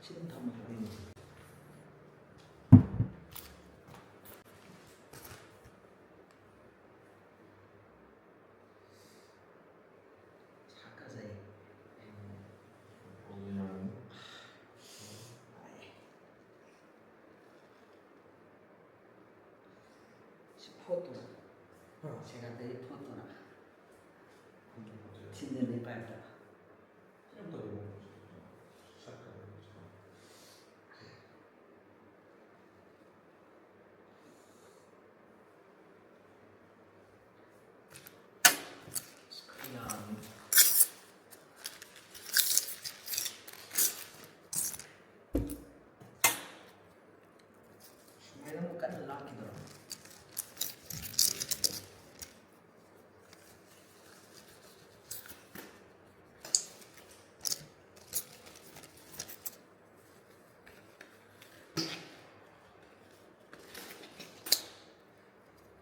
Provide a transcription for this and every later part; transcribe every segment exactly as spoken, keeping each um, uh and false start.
ꯁꯤ ꯑꯗꯨꯝ ꯊꯝꯃꯒꯦ꯫ ꯎꯝ꯫ ꯍꯥꯀꯠꯆꯩ꯫ ꯎꯝ꯫ ꯁꯤ ꯐꯣꯠꯇꯨꯅ꯫ ꯍꯥ? ꯁꯦꯒꯥꯏꯗꯒꯤ ꯐꯣꯠꯇꯨꯅ꯫ ꯎꯝ꯫ ꯊꯤꯟꯖꯤꯜꯂꯤ ꯄꯥꯏꯞꯇ꯫ ꯀꯩꯝ ꯇꯧꯗꯦ꯫ ꯁꯨꯃꯥꯏꯅ ꯑꯃꯨꯛ ꯀꯟꯅ ꯂꯥꯛꯈꯤꯗꯣꯔꯣ?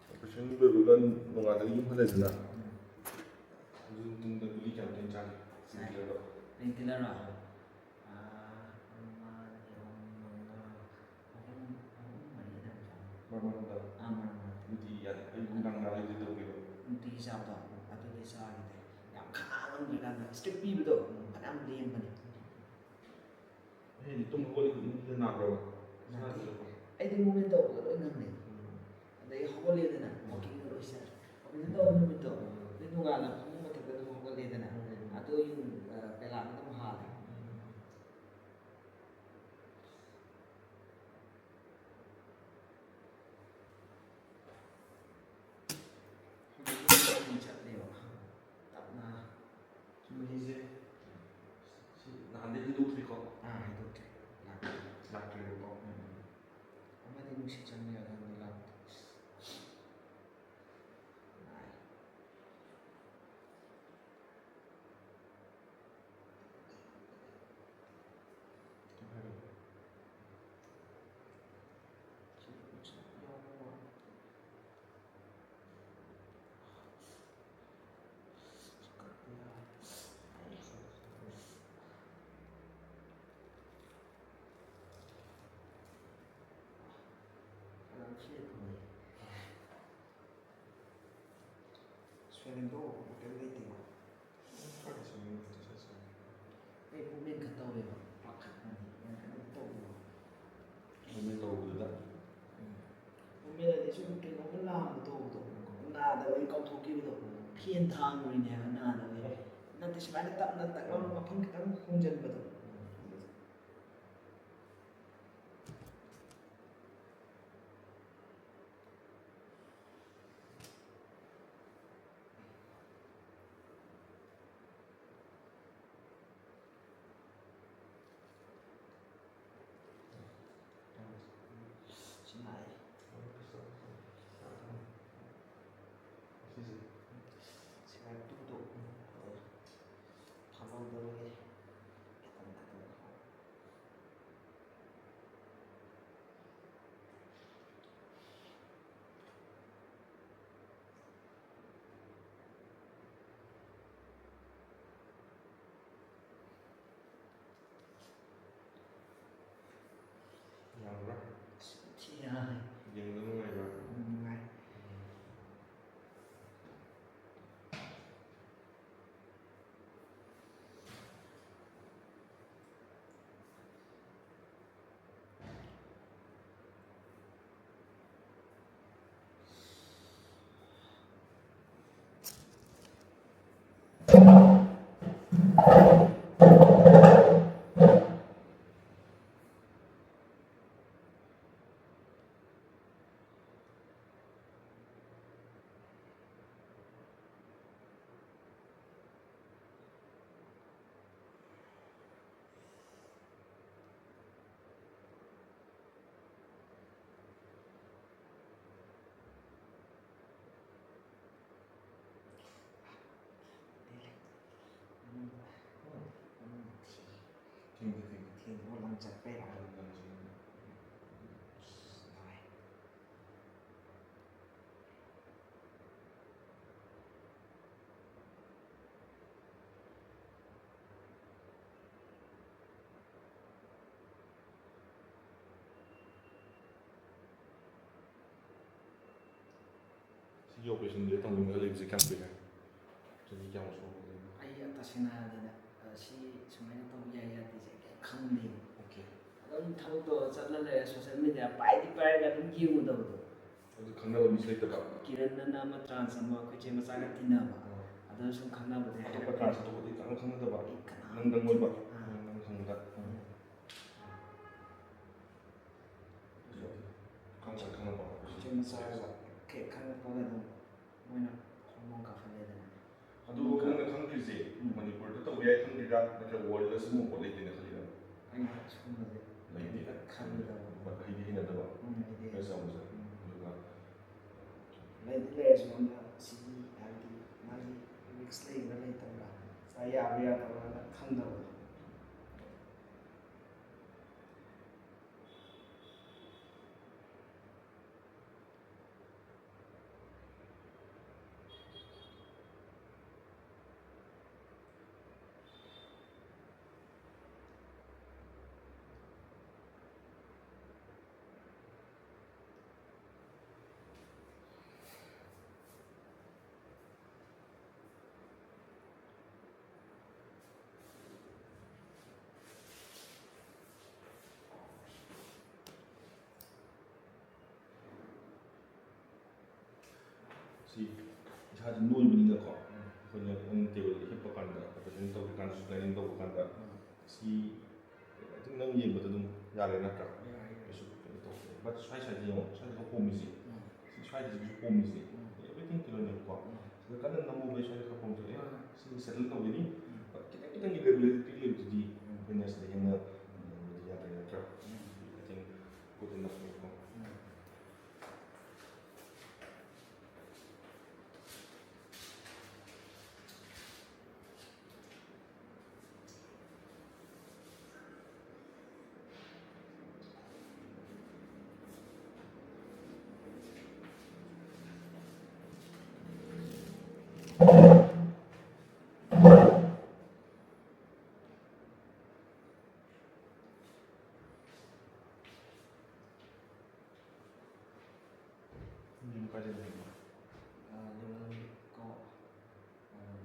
ꯑꯣꯄꯔꯦꯁꯟ ꯂꯣꯏꯕꯒ ꯅꯣꯡꯉꯥꯜꯂꯒ ꯌꯨꯝ ꯍꯜꯂꯦꯗꯅ꯫ ꯎꯝ꯫ ꯑꯗꯨ ꯃꯇꯨꯡꯗ ꯒꯨꯂꯤ ꯀꯌꯥꯝ ꯇꯣꯏꯅ ꯆꯥꯒꯦ? ꯆꯥꯏ꯫ ꯄꯦꯟꯀꯤꯂꯔꯗꯣ? ꯄꯦꯟꯀꯤꯂꯔꯔꯣ? ꯑꯥ, ꯑꯃ, ꯑꯅꯤ, ꯑꯍꯨꯝ, ꯃꯉꯥ, ꯑꯍꯨꯝ, ꯑꯍꯨꯝ, ꯃꯔꯤ ꯑꯗꯨꯝ ꯆꯥꯏ꯫ ꯃꯔꯛ ꯃꯔꯛꯇ? ꯑꯥ, ꯃꯔꯛ ꯃꯔꯛꯇ꯫ ꯅꯨꯡꯇꯤꯒꯤ ꯌꯥꯏ꯫ ꯑꯌꯨꯛ ꯅꯨꯡꯗꯥꯡ ꯅꯥꯔꯛꯏꯁꯦ ꯇꯧꯕꯤꯔꯣ? ꯅꯨꯡꯇꯤꯒꯤ ꯆꯥꯕꯗꯣ, ꯑꯗꯨꯗꯤ ꯆꯥꯈꯤꯗꯦ꯫ ꯌꯥꯝ ꯈꯥꯡꯉꯝꯗ꯭ꯔꯀꯥꯟꯗ, ꯏꯁꯇ꯭ꯔꯤꯞ ꯄꯤꯕꯗꯣ, ꯎꯝ꯫ ꯐꯅꯌꯥꯝ ꯂꯦꯝꯕꯅꯦ꯫ ꯑꯍꯤꯡ ꯇꯨꯝ ꯍꯧꯒꯠꯂꯤ ꯈꯨꯗꯤꯡꯒꯤ ꯅꯥꯕ꯭ꯔꯕ? ꯅꯥꯗꯦ꯫ ꯅꯥꯗꯦꯀꯣ? ꯑꯩꯗꯤ movement ꯇꯧꯕꯒ ꯂꯣꯏ ꯉꯝꯃꯦ꯫ ꯎꯝ꯫ ꯑꯗꯩ ꯍꯧꯒꯠꯂꯦꯗꯅ, ꯎꯝ꯫ Walking ꯒ ꯂꯣꯏ ꯆꯠꯂꯦ꯫ Operation ꯇꯧꯕ ꯅꯨꯃꯤꯠꯇꯣ, ꯎꯝ꯫ ꯑꯗꯩ ꯅꯣꯡꯉꯥꯜꯂ ꯐꯃꯨꯡ ꯃꯊꯛꯇ ꯑꯗꯨꯝ ꯍꯧꯒꯠꯂꯦꯗꯅ, ꯎꯝ꯫ ꯑꯗꯨ ꯌꯨꯝ, ꯑ, ꯄꯦꯂꯥꯗ ꯑꯗꯨꯝ ꯍꯥꯜꯂꯦ꯫ ꯎꯝ꯫ ꯍꯧꯖꯤꯛꯇꯤ ꯑꯗꯨꯝ ꯆꯠꯂꯦꯕ, ꯇꯞꯅ꯫ ꯃꯩꯁꯦ ꯁꯤ ꯅꯍꯥꯟꯗꯩ ꯍꯩꯗꯣꯛꯇ꯭ꯔꯤꯀꯣ? ꯑꯥ, ꯍꯩꯗꯣꯛꯇ꯭ꯔꯤ꯫ ꯂꯥꯛꯇ꯭ꯔꯤ꯫ ꯂꯥꯛꯇ꯭ꯔꯤꯕꯀꯣ? ꯎꯝ꯫ ꯑꯃꯗꯤ ꯅꯨꯡꯁꯤꯠ ꯆꯪꯕ ꯌꯥꯗꯦ꯫ ꯁꯦꯝꯗꯣꯛꯑꯣ, ꯀꯩꯝ ꯂꯩꯇꯦꯕ꯫ ꯈꯔ ꯁꯦꯝꯗꯣꯛꯑꯣ, ꯈꯔ ꯁꯦꯝꯗꯣꯛꯑꯣ꯫ ꯑꯩ movement ꯈꯔ ꯇꯧꯋꯦꯕ, ꯄꯥꯈꯠꯄꯅꯤ, ꯌꯥꯝ ꯀꯟꯅ ꯇꯧꯕꯗꯣ꯫ Movement ꯇꯧꯕꯗꯨꯗ? ꯎꯝ꯫ Movement ꯍꯥꯏꯗꯤ ꯁꯨꯝ ꯀꯩꯅꯣꯝꯃ ꯂꯥꯝꯕ ꯇꯧꯕꯗꯣ, ꯅꯥꯗꯕꯒꯤ ꯀꯥꯎꯊꯣꯛꯈꯤꯕꯗꯣ, ꯐꯦꯟ ꯊꯥꯡꯉꯨꯔꯤꯅꯦ ꯍꯥꯏꯕ ꯅꯥꯗꯕꯒꯤ꯫ ꯅꯠꯇꯦ, ꯁꯨꯃꯥꯏꯅ ꯇꯞꯅ ꯇꯛ ꯂꯥꯎꯅ ꯃꯐꯝ ꯈꯤꯇꯪ ꯍꯣꯡꯖꯟꯕꯗꯣ꯫ ꯁꯤ ꯅꯥꯏ꯫ ꯁꯤ ꯅꯥꯏ ꯇꯨꯗꯣ ꯊꯥꯗꯣꯛꯇꯕꯒꯤ ꯈꯤꯇꯪ ꯅꯥꯏ꯫ ꯌꯥꯕ꯭ꯔꯥ? ꯑꯁ, ꯊꯤ ꯌꯥꯔꯦ꯫ ꯌꯦꯡꯕ ꯅꯨꯡꯉꯥꯏꯕ꯭ꯔꯥ? ꯎꯝ, ꯅꯨꯡꯉꯥꯏ꯫ ꯎꯝ꯫ ꯊꯦꯡꯗꯤ ꯊꯦꯡꯉꯦ꯫ ꯊꯦꯡꯉꯦ꯫ ꯂꯝ ꯆꯠꯄꯩꯔꯥ? ꯂꯝ ꯆꯠꯄꯩ꯫ ꯑꯁ, ꯅꯥꯏ꯫ ꯁꯤꯒꯤ operation ꯁꯦ ꯇꯧꯅꯤꯡꯉꯒ ꯂꯩꯕꯁꯦ ꯀꯌꯥꯝ ꯀꯨꯏꯔꯦ? ꯆꯍꯤ ꯀꯌꯥꯃꯨꯛ ꯁꯨꯔꯒꯦ? ꯑꯩ ꯇꯁꯦꯡꯅ ꯍꯥꯏꯔꯗꯤꯅꯦ, ꯑ, ꯁꯤ ꯁꯨꯃꯥꯏꯅ ꯇꯧꯕ ꯌꯥꯏ ꯌꯥꯗꯦꯁꯦ ꯀꯩꯝ ꯈꯪꯗꯦꯕ꯫ Okay. ꯑꯗꯨꯝ ꯊꯕꯛꯇꯣ ꯆꯠꯂ ꯂꯩꯔꯦ, social media ꯄꯥꯏꯗꯤ ꯄꯥꯏꯔꯒ ꯑꯗꯨꯝ ꯌꯦꯡꯉꯨꯗꯕꯗꯣ꯫ ꯑꯗꯨ ꯈꯪꯅꯕ ꯃꯤꯁꯨ ꯂꯩꯇꯕ? ꯀꯤꯔꯟ ꯑꯅ ꯑꯃ trans ꯑꯃ ꯑꯩꯈꯣꯏ ꯆꯦ ꯃꯆꯥꯒ ꯇꯤꯟꯅꯕ, ꯑꯣ. ꯑꯗꯨꯅ ꯁꯨꯝ ꯈꯪꯅꯕꯗꯤ ꯑꯇꯣꯞꯄ ꯍꯥꯏꯔꯛꯄꯅꯦ꯫ Trans ꯑꯇꯣꯞꯄꯗꯤ ꯀꯅꯥꯝ ꯈꯪꯅꯗꯕ? ꯑꯩ ꯀꯅꯥꯝ ꯅꯪꯗꯪ ꯑꯣꯏꯕ? ꯑꯥ. ꯎꯝ, ꯅꯪ ꯈꯪꯕꯗ? ꯎꯝ. ꯈꯪ-, ꯈꯪꯅꯕ? ꯏꯆꯦ ꯃꯆꯥꯒ ꯈꯦ-, ꯈꯪꯉꯛꯄꯒ ꯑꯗꯨꯝ ꯃꯣꯏꯅ hormone ꯀꯥꯞꯍꯜꯂꯦꯗꯅ꯫ ꯑꯗꯨ ꯅꯪꯅ ꯈꯪꯗ꯭ꯔꯤꯁꯦ ꯃꯅꯤꯄꯨꯔꯗ ꯇꯧꯕ ꯌꯥꯏ ꯈꯪꯗ꯭ꯔꯤꯔꯥ, ꯅꯠꯇ꯭ꯔꯒ world ꯁꯤꯒꯨꯝꯕ ꯄꯣꯠ ꯂꯩꯇꯦꯅ ꯈꯜꯂꯤꯔꯥ? ꯑꯩꯅ ꯁꯤꯒꯨꯝꯕꯁꯦ ꯂꯩꯇꯦ꯫ ꯈꯪꯗꯕ꯫ But ꯍꯩꯗꯤ ꯍꯩꯅꯗꯕ? ꯎꯝ, ꯍꯩꯗꯤ Dress ꯌꯥꯎꯕꯁꯦ? ꯎꯝ꯫ ꯑꯗꯨꯒ ꯂꯩꯗꯤ ꯂꯩꯔꯁꯨ ꯑꯃ ꯁꯤꯒꯤ ꯍꯥꯏꯕꯗꯤ ꯃꯥꯒꯤ risk ꯂꯩꯕ꯭ꯔꯥ ꯂꯩꯇꯕ꯭ꯔꯥ, ꯆꯥ ꯌꯥꯕ꯭ꯔꯥ ꯌꯥꯗꯕ꯭ꯔꯥꯅ ꯈꯪꯗꯕꯗꯣ꯫ ꯁꯤ ꯏꯁꯥꯁꯤ ꯅꯣꯏꯕꯅꯤꯅꯀꯣ, ꯑꯩꯈꯣꯏꯅ ꯑꯗꯨꯝ ꯇꯦꯕꯜꯗ ꯍꯤꯞꯄ ꯀꯥꯟꯗ, operation ꯇꯧꯕ ꯀꯥꯟꯗꯁꯨ, planning ꯇꯧꯕ ꯀꯥꯟꯗ, ꯁꯤ I think ꯅꯪ ꯌꯦꯡꯕꯗ ꯑꯗꯨꯝ ꯌꯥꯔꯦ ꯅꯠꯇ꯭ꯔꯥ? ꯌꯥꯏ, ꯌꯥꯏ꯫ ꯀꯩꯁꯨ ꯀꯩꯅꯣ ꯇꯧꯗꯦ꯫ But ꯁ꯭ꯋꯥꯏ ꯁ꯭ꯋꯥꯏꯗ ꯌꯦꯡꯉꯣ, ꯁ꯭ꯋꯥꯏꯗ ꯈꯔ ꯄꯣꯝꯃꯤꯁꯦ, ꯎꯝ꯫ ꯁꯤ ꯁ꯭ꯋꯥꯏꯗꯁꯨ ꯄꯣꯝꯃꯤꯁꯦ, ꯎꯝ꯫ Everything ꯀꯩꯅꯣꯅꯦꯕꯀꯣ꯫ ꯎꯝ꯫ ꯁꯤꯗ ꯀꯟꯅ ꯅꯝꯃꯨꯕꯩ ꯁ꯭ꯋꯥꯏꯗ ꯈꯔ ꯄꯣꯝꯊꯣꯛꯑꯦ꯫ ꯎꯝ꯫ ꯁꯤ settle ꯇꯧꯒꯅꯤ꯫ But ꯈꯤꯇꯪ ꯈꯤꯇꯪ irregularity ꯂꯩꯕꯗꯨꯗꯤ ꯑꯩꯈꯣꯏꯅ ꯁꯤꯗ ꯍꯦꯟꯅ ꯌꯦꯡꯕꯗꯤ ꯌꯥꯗ꯭ꯔꯦ ꯅꯠꯇ꯭ꯔꯥ? ꯎꯝ꯫ I think good enough ꯅꯤꯀꯣ꯫ ꯎꯝ꯫ ꯌꯨꯝ ꯀꯥꯏꯗ ꯂꯩꯒꯦ? ꯑꯥ, ꯌꯨꯝ ꯀꯣ, ꯑꯥ,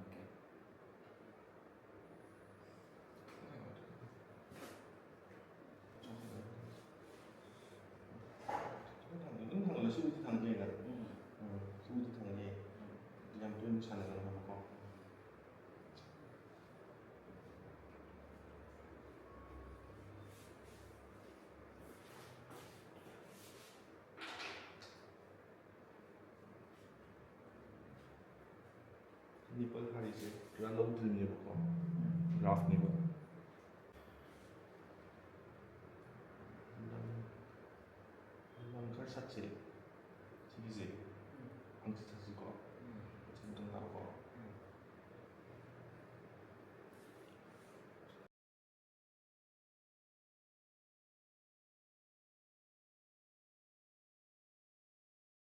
ꯁꯥꯟꯅꯒꯗꯕꯀꯣ꯫ ꯅꯤꯄꯜ ꯊꯥꯔꯤꯁꯦ ꯄꯨꯔꯥ ꯂꯧꯗ꯭ꯔꯤꯕꯅꯦꯕꯀꯣ, ꯒ꯭ꯔꯥꯐꯅꯦꯕ꯫ ꯂꯝ, ꯂꯝ ꯈꯔ ꯁꯠꯁꯦ ꯁꯤꯒꯤꯁꯦ꯫ ꯍꯪꯆꯤꯠ